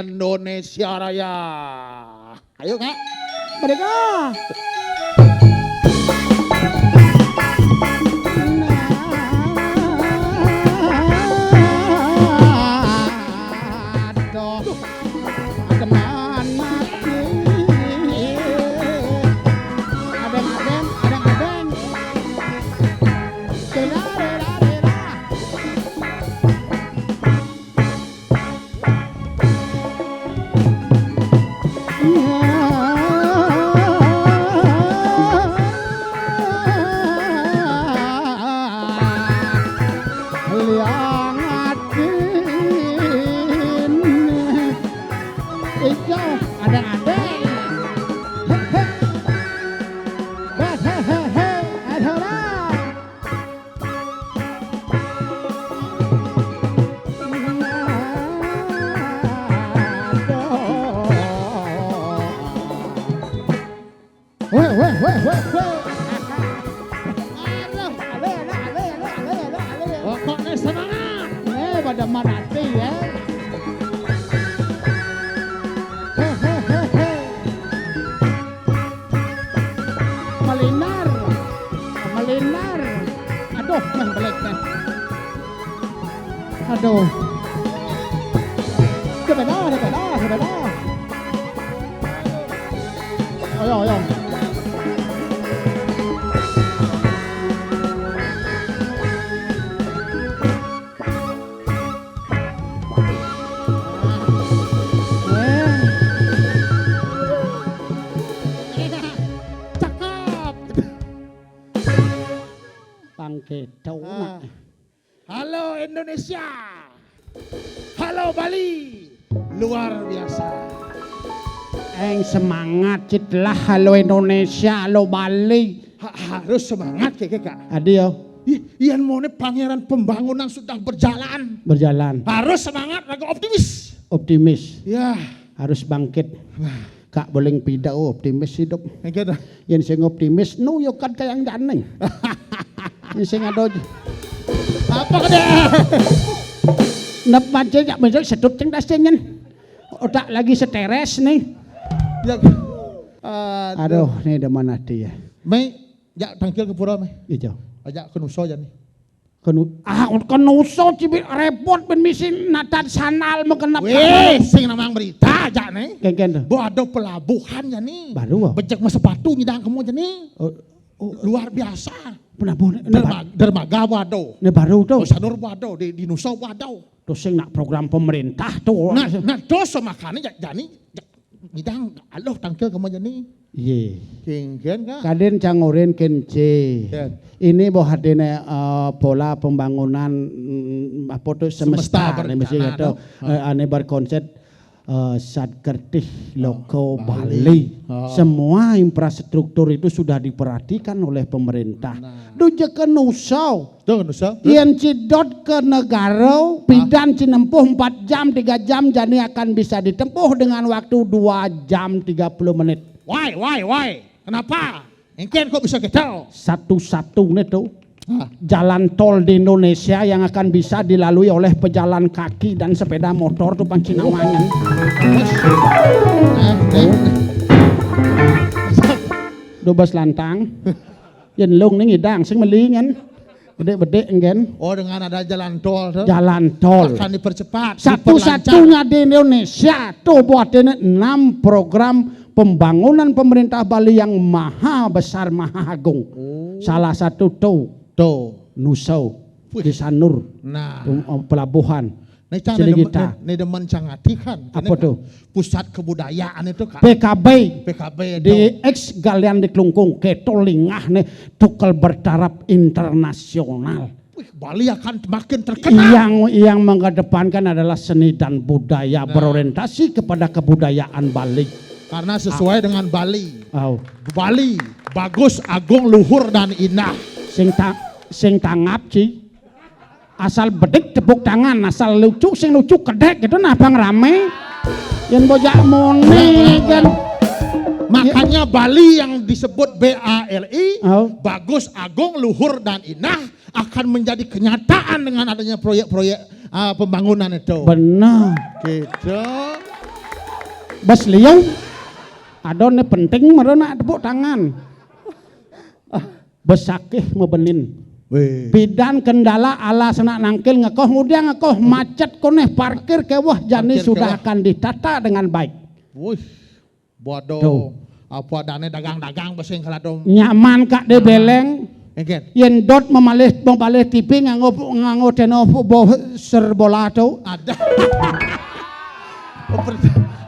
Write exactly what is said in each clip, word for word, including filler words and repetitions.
Indonesia Raya. Ayo, Kak. Merdeka. Aduh. Teman mati. Adeng, adeng, adeng, adeng. Dera, dera, dera. Liang atin. Ijo, adeng-adeng. He, he. Wes, he, he, he. Ayo, ora. Weh, weh, weh, weh, weh. Aduh, ale, ale, ale. Pokoknya semangat. Eh, pada marati ya. He, he, he, he. Malinar. Malinar. Aduh, meh belik meh. Aduh. Sepeda, sepeda, sepeda. Ayo, ayo. Cakep. Pangketo. Ah. Halo Indonesia. Halo Bali. Luar biasa. Eng semangat cit lah, halo Indonesia, halo Bali. Ha-, harus semangat, Keke, Kak. Adi yo. Ih, yan mone pangeran pembangunan sudah berjalan. Berjalan. Harus semangat, raga optimis. Optimis. Ya. Harus bangkit. Wah. Kak Beling Pida, oh, optimis hidup. Engke dah. Yan sing optimis, nu yo kad kayang jane. Yan sing ado. Apa kene? Nep mance jak mance sedut ceng das cengen. Otak lagi stres nih. Ya. Aduh. Aduh, nih demen ati ya. Meh, jak tangkil ke pura, meh. Ijo. Ajak ke nusa jani. Kenu-, ah, kenusa cibit repot ben misi natat sandal mekenep. Weh, sing namang berita jak nih. Kengken tuh. Bo ado pelabuhan jani. Baru, ah. Becek meh sepatu nyidang kemo jani. Oh, oh. Luar biasa. Pelabuhan ne, ne ba-, dermaga bo ado. Ne baru tuh. Oh, Sanur bo ado, di, di Nusa bo ado. Tuh sing nak program pemerintah tuh. Nah, nah, terus makanya ja-, jani, ja-, nyidang aluh tangkil kemo jani. Iye. Kengken, Kak. Kadin cangurin kence. Ya. Ini boh hadine, eh, pola pembangunan, mm, apa tuh, semesta, semesta nih, mesti berencana, gitu. Tuh. Eh, ane berkonsep, eh, Satkertih Loko Bali. Bali. Oh. Semua infrastruktur itu sudah diperhatikan oleh pemerintah. Nah. Dujeke nusa. Tuh, nusa. Yen cidot ke negara, ah, pidan cinempuh empat jam, tiga jam, jani akan bisa ditempuh dengan waktu dua jam tiga puluh menit. Why, why, why? Kenapa? Engken kok bisa gagal? Satu-satunya tuh, ah, jalan tol di Indonesia yang akan bisa dilalui oleh pejalan kaki dan sepeda motor tuh pancinawangan. Bos. Eh, eh. Dua belas lantang. Yen lung ning idang sing melingan. Bedek-bedek enggen. Oh, dengan ada jalan tol tuh. Jalan tol. Akan dipercepat, diperlancar. Satu-satunya di Indonesia tuh buat ini enam program pembangunan pemerintah Bali yang maha besar, maha agung. Oh. Salah satu tuh. Tuh. Nusa. Wih. Di Sanur. Nah. Pem-, eh, pelabuhan. Nih, Cang, Siligita. Nih demen, nih, nih demen Cang atihan. Apa tuh? Pusat kebudayaan itu, Kak. P K B. P K B itu. Di ex galian di Klungkung, keto lingah nih, tukel bertaraf internasional. Wih, Bali akan makin terkenal. Yang, yang mengedepankan adalah seni dan budaya, nah, berorientasi kepada kebudayaan Bali. Karena sesuai, ah, dengan Bali. Au. Bali, bagus, agung, luhur, dan indah. Sing ta-, sing tanggap, Ci. Asal bedik tepuk tangan, asal lucu sing lucu kedek gitu, nah, bang rame. Yen bojak mone kan. Makanya Bali yang disebut B A L I, oh, bagus, agung, luhur, dan indah, akan menjadi kenyataan dengan adanya proyek-proyek Ah, pembangunan itu. Benar. Gitu. Bes liu. Ada ne penting mara nak tepuk tangan. Besakih mebenin. Weh. Bidan kendala ala senak nangkil ngekoh ngudiang ngekoh macet koneh parkir keweh jani sudah akan ditata dengan baik. Wih. Bodo. Tuh. Apa adane dagang-dagang besing kalau ada. Nyaman kak de beleng. Engken. Yen dot memalih memalih T V nganggo nganggo teno boser bola tuh. Ada.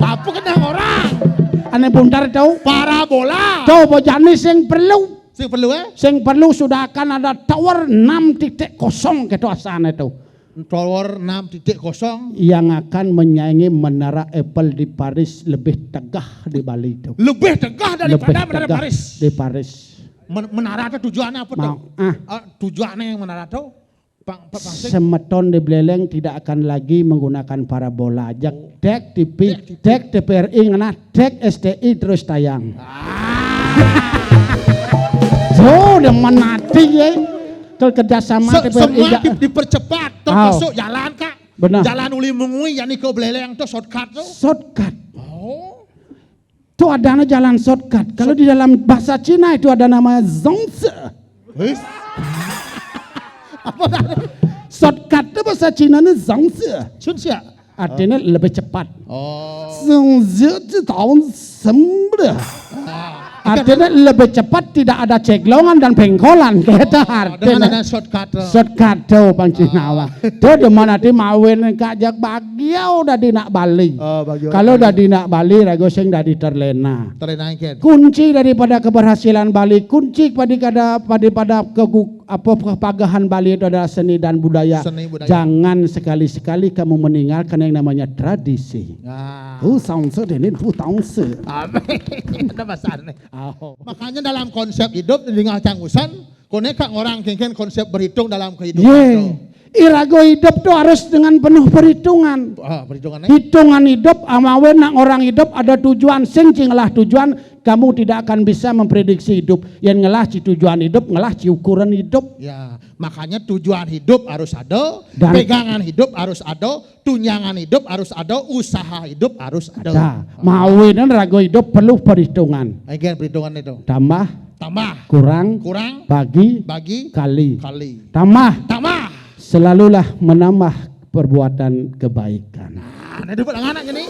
Apa kena orang? Ane buntar tuh. Parabola. Tuh bojane sing perlu. Sing perlu eh? Sing perlu sudah akan ada tower enam titik kosong gitu asane tuh. Tower enam titik kosong yang akan menyaingi Menara Eiffel di Paris lebih tegah di Bali itu. Lebih tegah daripada lebih Menara tegah Paris. Di Paris. Men menara itu tujuannya apa tuh? Ah. Uh, tujuannya yang menara itu? Pak, Pak Pasik? Semeton di Beleleng tidak akan lagi menggunakan parabola. Jak oh. Dek T V, dek T V, dek T V R I ngena, dek S T I terus tayang. Ah. So, udah menati ya. Kerjasama se semua di, dipercepat termasuk jalan kak. Benar. Jalan uli mengui yang ke Beleleng tuh shortcut tuh. Shortcut. Oh. Itu adanya jalan shortcut. Kalau di dalam bahasa Cina itu ada nama zongzi. Apa? Shortcut itu bahasa Cina ini zongzi. Zongzi. Artinya lebih cepat. Oh. Zongzi itu tahun sembilan. Artinya lebih cepat tidak ada ceglongan dan pengkolan kita oh, artinya. Shortcut. Shortcut tuh pang Cina. Ah. Tuh demen ati mawin kak jak bagiau dadi nak Bali. Oh, bagiau. Kalau dadi nak Bali rago sing dadi terlena. Terlena engken. Kunci daripada keberhasilan Bali, kunci daripada daripada kegu apa kepagahan Bali itu adalah seni dan budaya. Seni budaya. Jangan sekali-sekali kamu meninggalkan yang namanya tradisi. Ah. Hu sangse dene hu tangse. Amin. Ada bahasa aneh. Oh. Makanya dalam konsep hidup dengan canggusan, koneka orang kengken konsep berhitung dalam kehidupan. Ye. Irago hidup tuh harus dengan penuh perhitungan. Ah, perhitungannya? Hitungan hidup amawe nak orang hidup ada tujuan sing cing lah tujuan kamu tidak akan bisa memprediksi hidup. Yang ngelah ci tujuan hidup, ngelah ci ukuran hidup. Ya, makanya tujuan hidup harus ada, dan pegangan hidup harus ada, tunjangan hidup harus ada, usaha hidup harus ada. Ada. Mawinan rago hidup perlu perhitungan. Again perhitungan itu. Tambah. Tambah. Kurang. Kurang. Bagi. Bagi. Kali. Kali. Tambah. Tambah. Selalulah menambah perbuatan kebaikan. Nah, ada anak ini.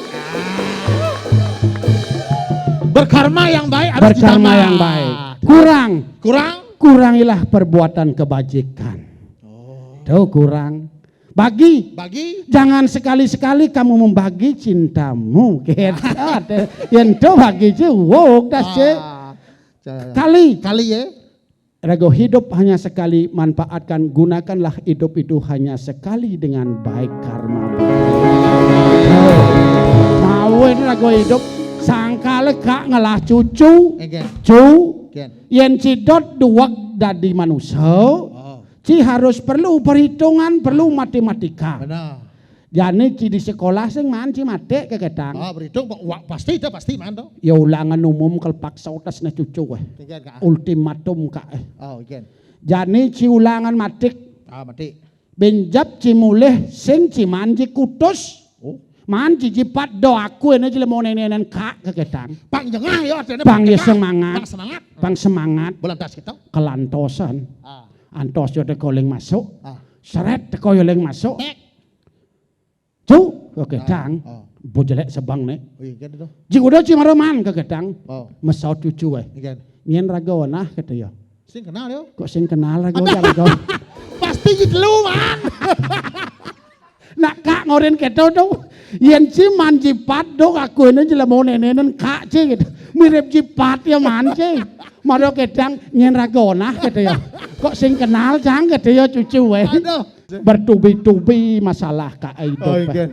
Berkarma yang baik harus berkarma ditambah. Yang baik. Kurang. Kurang. Kurangilah perbuatan kebajikan. Oh. Tuh kurang. Bagi. Bagi. Jangan sekali-sekali kamu membagi cintamu. Gitu. Yang tuh bagi sih, wow, das sih. Ah. Kali. Kali ya. Rago hidup hanya sekali, manfaatkan, gunakanlah hidup itu hanya sekali dengan baik karma. Mawin rago hidup, sangkale kak ngelah cucu, cu, yen cidot duweg dadi manusia, oh. Ci harus perlu perhitungan, perlu matematika. Benar. Jani ci di sekolah sing man ci matik ke ketang. Ah, berhitung Pak. Wah, pasti itu pasti man to. Ya ulangan umum kelpaksa utas ne cucu eh. Ultimatum kak eh. Oh, ikan. Jani ci ulangan matik. Ah, matik. Benjap ci mulih sing ci man ci kutus. Oh. Man ci jipat do aku ene ci lemone nenen kak ke ketang. Pang jengah ya artinya. Pang ya semangat. Pang semangat. Pang semangat. Belantas kita. Kelantosan. Ah. Antos yo teko ling masuk. Ah. Seret teko yo ling masuk. Tek. Cu, ke gedang. Oh. Bo jelek sebang nek. Oh iya kan itu. Jing udah ci mareman ke gedang. Oh. Mesaut cucu eh. Iya kan. Nyen raga wanah kata ya. Sing kenal yo. Kok sing kenal raga ya raga. Pasti gitu lu man. Nak kak ngorin keto tuh. Yen ci man jipat dong aku ini jelema nenenen kak ci gitu. Mirip jipat ya man ci. Maro gedang nyen raga wanah kata ya. Kok sing kenal cang kata ya cucu eh. Aduh. Bertubi-tubi masalah kak hidup. Oh, iya.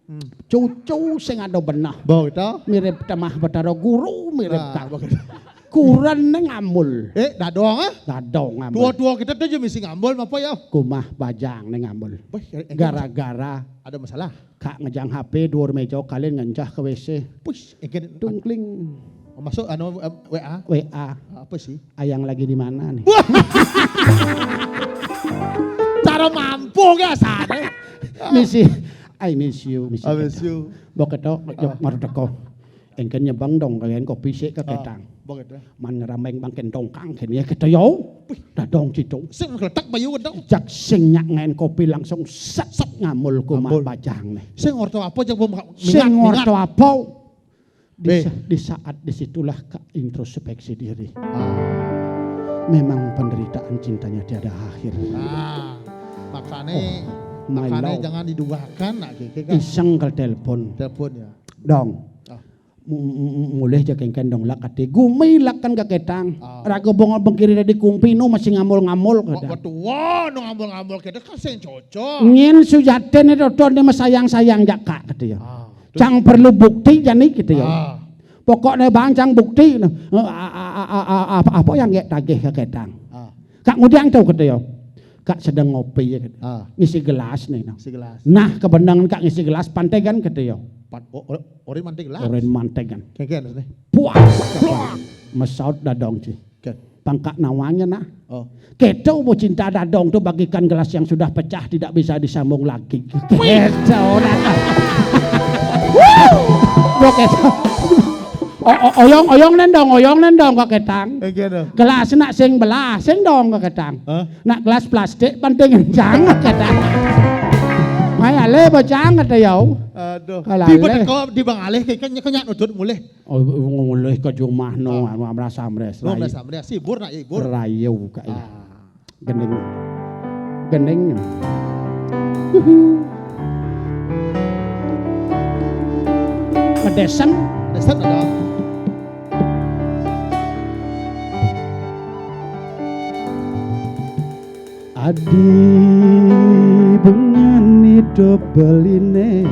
Hmm. Cucu sing ada benah. Bau to? Mirip temah Betara Guru, mirip nah, kak. Bagus. Kuran neng ambul. Eh, dadong ah? Dadong ambul. Tua-tua kita tuh juga mesti ngambul apa ya? Kumah bajang neng ambul. Gara-gara ada masalah. Kak ngejang H P dua meja kalian ngencah ke W C. Push, engke tungkling. Masuk anu W A. W A. Apa sih? Ayang lagi di mana nih? Cara mampu gak sadar? Misi, I miss you, misi. I miss you. Mbok ketok, ah, mardeka. Engken nyebeng dong, kalian kopi sik ka ketang. Mbok ketok. Man ngerambeng bangken tongkang kene ya kita yo. Dadong citu. Sing ngeletak bayu wedang. Jak sing nyak ngaen kopi langsung set set ngamul kumat bajang nih. Sing orto apa jak bom. Sing orto apa? Di, eh, sa- di saat disitulah Kak introspeksi diri. Ah. Memang penderitaan cintanya tiada akhir. Ah, makanya, oh, makanya jangan diduakan nak kiki kan. Iseng kal telepon. Telepon ya. Dong. Ah. Mulih ja kengken dong lak ati. Gumi lak kan kaketang. Ah. Raga bongol bengkiri dadi kumpi nu masih ngamul-ngamul kada. Wah, nu ngamul-ngamul kada kan sing cocok. Nyen sujaten itu ton dia sayang-sayang jak kak kata ya. Ah. Cang perlu bukti jani gitu ya. Ah. Pokoknya bang cang bukti nah. Eh, a- a- a- a- a- apa apa yang gak tagih ke ketang. Ah. Kak ngudiang tau kata ya. Kak sedang ngopi ya kata. Ah. Ngisi gelas nih nah. Ngisi gelas. Nah kebenangan kak ngisi gelas pantegan kata ya. Pan- o- o- orin mantegan gelas. Orin mantegan. Kengken nih. Puas. Mesaut dadong sih. Oke. Pangkak nawanya nah. Oh. Keto bo cinta dadong tu bagikan gelas yang sudah pecah tidak bisa disambung lagi. Keto nah. Bo keto. O- o- oyong oyong nendong oyong nendong kok ketang. Eh, gitu. Gelas nak sing belah sing dong kok ketang. Hah? Nak gelas plastik penting kencang kok ketang. Maya le bocang kata yau. Aduh. Kalau di le. Di bang alih ke kan nyak nutut mulih. Oh, ngulih ke jumah no, ah, anu amras amres. Oh, amras amres. Sibur nak ya, ibur. Rayu kak ya. Ah. Gending. Gending. Medesem. Medesem ada. Adi bungani dobeline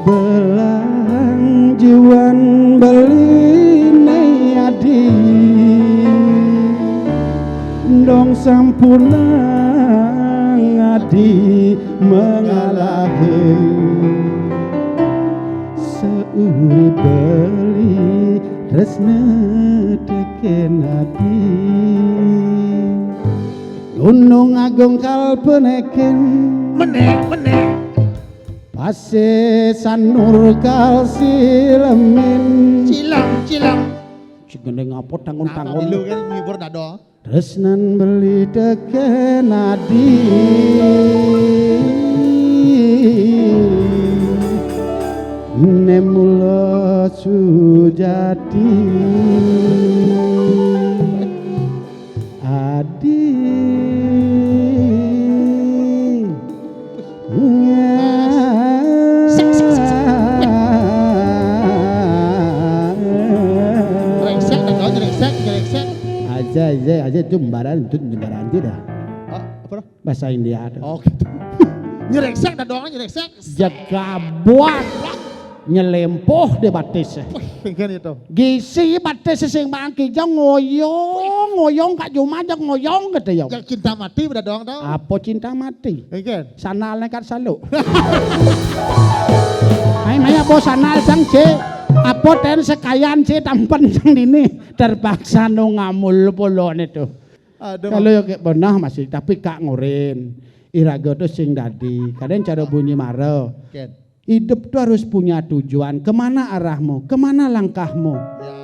belang jiwan beline adi ndong sampunang adi mengalahi seuri beli tresna teken adi. Gunung Agung kalpeneken. Menek, menek. Pasih Sanur kalsilemin. Cilang, cilang. Cigendeng apa tangun-tangun. Nah, milu kan ngibur dado. Tresnan beli teken adi. Nemula sujati. Adi. Sek, sek, sek, sek. Nyerengsek, dah kau nyerengsek, nyerengsek. Aja, aja, aja jembaran, itu jembaran tidak. Oh, apa? Bahasa India tuh. Oh, gitu. Nyerengsek, dah doang nyerengsek. Jagabuat. Nyelempoh di batis. Wih, pinggan itu. Gisi batis sing bangki jeng ngoyong, ngoyong kak juma jeng ngoyong gitu ya. Yang cinta mati udah doang tau. Apa cinta mati? Pinggan. Sanal nekat salu. Ayo maya bos sanal sang si. Apa ten sekayan si tampen sang dini. Terpaksa nu ngamul pulon itu. Aduh. Kalau ya kayak benah masih, tapi kak ngurin. Iraga tuh sing dadi. Kadang cara bunyi mara. Ken. Hidup tuh harus punya tujuan. Kemana arahmu? Kemana langkahmu? Ya.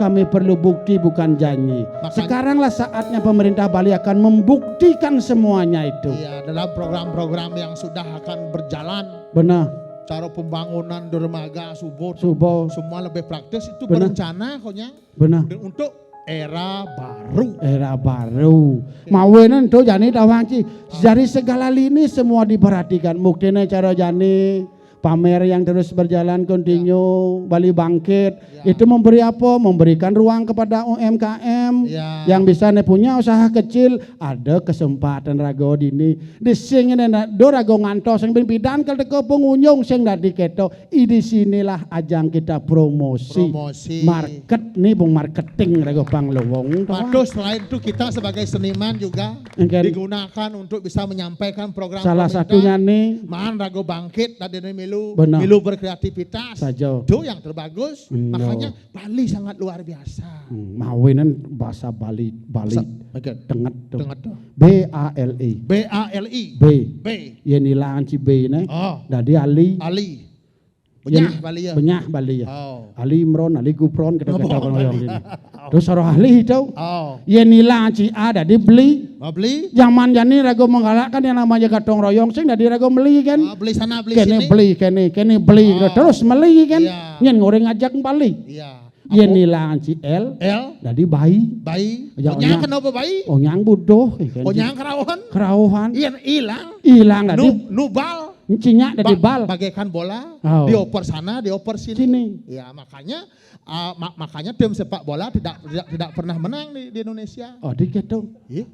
Kami perlu bukti bukan janji. Makanya sekaranglah saatnya pemerintah Bali akan membuktikan semuanya itu. Iya, dalam program-program yang sudah akan berjalan. Benar. Cara pembangunan dermaga subuh. Subuh. Semua lebih praktis itu benar. Berencana koknya. Benar. Dan untuk era baru. Era baru. Oke. Mawenan tuh jani tawang ci. Ah. Dari segala lini semua diperhatikan. Muktine cara jani pamer yang terus berjalan continue, ya. Bali bangkit. Ya. Itu memberi apa? Memberikan ruang kepada U M K M ya. Yang bisa nih punya usaha kecil, ada kesempatan raga dini. Di sing ini do raga ngantos sing pidan kal teko pengunjung sing dadi keto. I di sinilah ajang kita promosi. Promosi. Market nih bung marketing raga pang lowong. Waduh, selain itu kita sebagai seniman juga digunakan untuk bisa menyampaikan program salah pemerintah. Satunya nih. Maan raga bangkit tadi nih milu. Benar. Milu berkreativitas. Saja. Itu yang terbagus. Iya. Makanya Bali sangat luar biasa. Hmm, mawinan bahasa Bali, Bali. Sa-, oke. Tenget tuh. Tenget tuh. B A L I. B A L I. B. B. Yén ilang ci B né. Oh. Dadi Ali. Ali. Benyah Bali ya. Benyah Bali ya. Oh. Ali Imron, Ali Gufron, kita gotong royong sini. Terus roh ahli itu. Oh. Yén ilang ci A dadi beli. Oh, beli. Zaman jani raga menggalakkan yang namanya gotong royong sing dadi raga meli kan. Oh, beli sana, beli sini. Kéné beli, kéné, kéné beli. Oh. Terus meli kan. Iya. Nyén ngoré ngajak bali. Iya. Yén ilang ci L, L, dadi bai. Bai. Ya, onyang kenapa bai? Onyang buduh, ya kan. Onyang kerauhan. Kerauhan. Yén ilang. Ilang dadi nu-, nubal. Cinya dadi bal. Bagaikan bola, oh, dioper sana, dioper sini. Sini. Ya, makanya, ah, ma-, makanya tim sepak bola tidak, tidak, tidak pernah menang di, di Indonesia. Oh, dikit dong. Iya.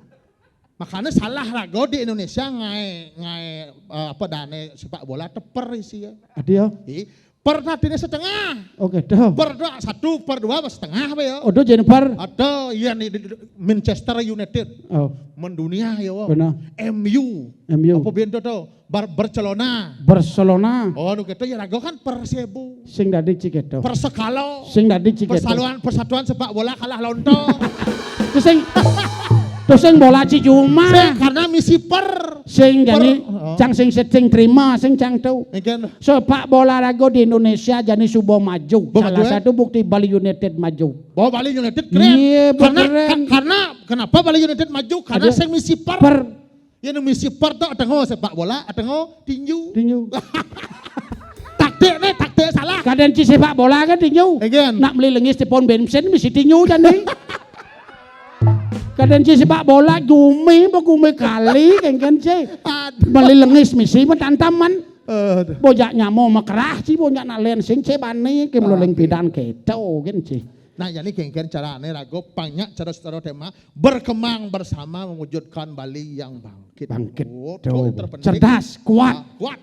Makanya salah raga di Indonesia ngaé, ngaé, eh, apa, dané sepak bola teper isi ya. Ada ya? Iya. Per tadinya setengah. Oke, tuh. Per dua, satu, per dua, setengah apa ya? Ada Jennifer. Ada, iya nih, di, di, Manchester United. Oh. Mendunia ya, wah. Benar. M U. M U. Apa biyen to? Bar-, Barcelona. Barcelona. Oh, nu kéto ya raga kan Persebu. Sing dadi ci kéto. Persekalo. Sing dadi ci kéto. Persatuan, persatuan sepak bola kalah lonto. Terus sing, terus sing bola ci cuma. Sing karena misi per. Sing per-, jani oh, cang sing sing terima, sing cang tau. Engken. Sepak bola raga di Indonesia jani suba maju. Salah satu bukti Bali United maju. Bahwa Bali United keren. Iya, karena, keren. Ka-, karena kenapa Bali United maju? Karena sing misi per. Per. Ya, nu misi per to, atengo sepak bola, atengo tinju. Tinju. Taktik nih, taktik salah. Kadén ci sepak bola kan tinju. Engken. Nak meli lengis di pom bensin misi tinju jani. Kadén ci sepak bola gumi, apa gumi kali, kéngkén ci. Aduh. Meli lengis misi, metantaman. Aduh. Bojak nyamo mekerah ci, bojak nalen sing ci bani, ki melo ling pidan kéto, kan ci. Nah, jani kéngkén carané raga, pang nyak cara setara tema, berkembang bersama mewujudkan Bali yang bangkit. Bangkit. Oh, tuh, tuh, terpenting. Cerdas, kuat. Ah, kuat.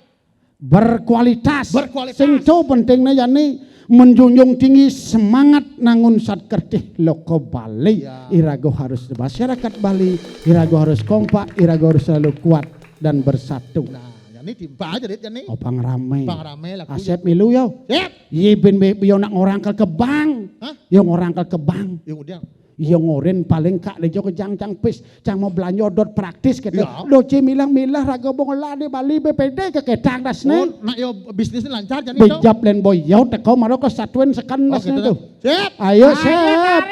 Berkualitas. Berkualitas. Sing to pentingné jani menjunjung tinggi semangat nangun sat kertih loka Bali. Ya. Iraga harus masyarakat Bali, iraga harus kompak, iraga harus selalu kuat dan bersatu. Nah, jani timpa aja, Dit, jani. Oh, pang ramé. Pang ramé laku. Asep milu yo. Sip. Yé bin be-, yo nak ngorangké ke bank. Hah? Yo ngorangké ke bank. Yo udah. Iya ngorin paling kak dejo ke jang cang pis, cang mau belanja dot praktis gitu. Iya. Doce milah-milah raga bong lah di Bali B P D ke ketang das nih. Oh, nak yo bisnisnya lancar jani to. Bijap len boy yo teko maro ke satuan sekan das nih tuh. Sip. Ayo, sip.